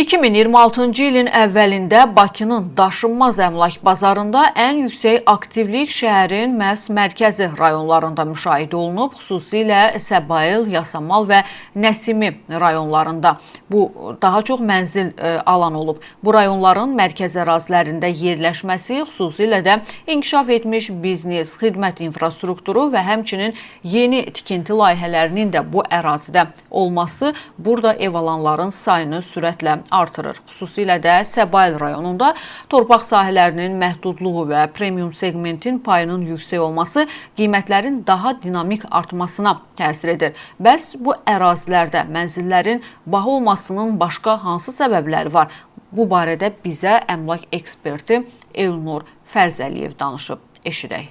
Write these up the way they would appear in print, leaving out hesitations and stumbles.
2026-cı ilin əvvəlində Bakının daşınmaz əmlak bazarında ən yüksək aktivlik şəhərin məhz mərkəzi rayonlarında müşahidə olunub, xüsusilə Səbail, Yasamal və Nəsimi rayonlarında. Bu daha çox mənzil alan olub. Bu rayonların mərkəzi ərazilərində yerləşməsi, xüsusilə də inkişaf etmiş biznes, xidmət infrastrukturu və həmçinin yeni tikinti layihələrinin də bu ərazidə olması burada ev alanların sayını sürətlə artırır. Xüsusilə də Səbail rayonunda torpaq sahələrinin məhdudluğu və premium segmentin payının yüksək olması qiymətlərin daha dinamik artmasına təsir edir. Bəs bu ərazilərdə mənzillərin baha olmasının başqa hansı səbəbləri var? Bu barədə bizə əmlak eksperti Elnur Fərzəliyev danışıb. Eşidək.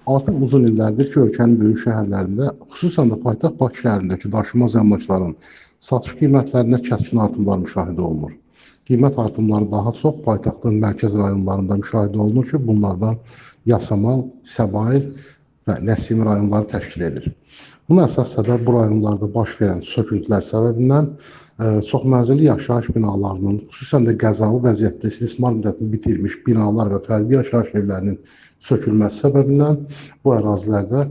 Artıq uzun illərdir ki, ölkənin böyük şəhərlərində, xüsusən də paytaxt Bakı şəhərindəki daşınmaz əmlakların satış qiymətlərində kəskin artımlar müşahidə olunur. Qiymət artımları daha çox paytaxtın mərkəz rayonlarında müşahidə olunur ki, bunlardan Yasamal, Səbail və Nəsimi rayonları təşkil edir. Buna əsas səbəb bu rayonlarda baş verən söküntülər səbəbindən çoxmənzilli yaşayış binalarının, xüsusən də qəzalı vəziyyətdə istismar müddətini bitirmiş binalar və fərdi yaşayış evlərinin sökülməsi səbəbindən bu ərazilərdə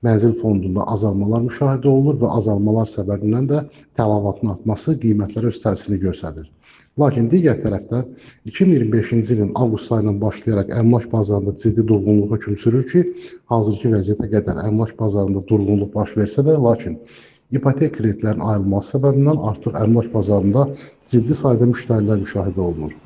mənzil fondunda azalmalar müşahidə olunur və azalmalar səbəbindən də tələbatın artması qiymətlərə öz təsirini göstərir. Lakin digər tərəfdən 2025-ci ilin avqust ayından başlayaraq əmlak bazarında ciddi durğunluq hökm sürür ki, hazırki vəziyyətə qədər əmlak bazarında durğunluq baş versə də, lakin ipotek kreditlərinin ayrılması səbəbindən artıq əmlak bazarında ciddi sayda müştərilər müşahidə olunur.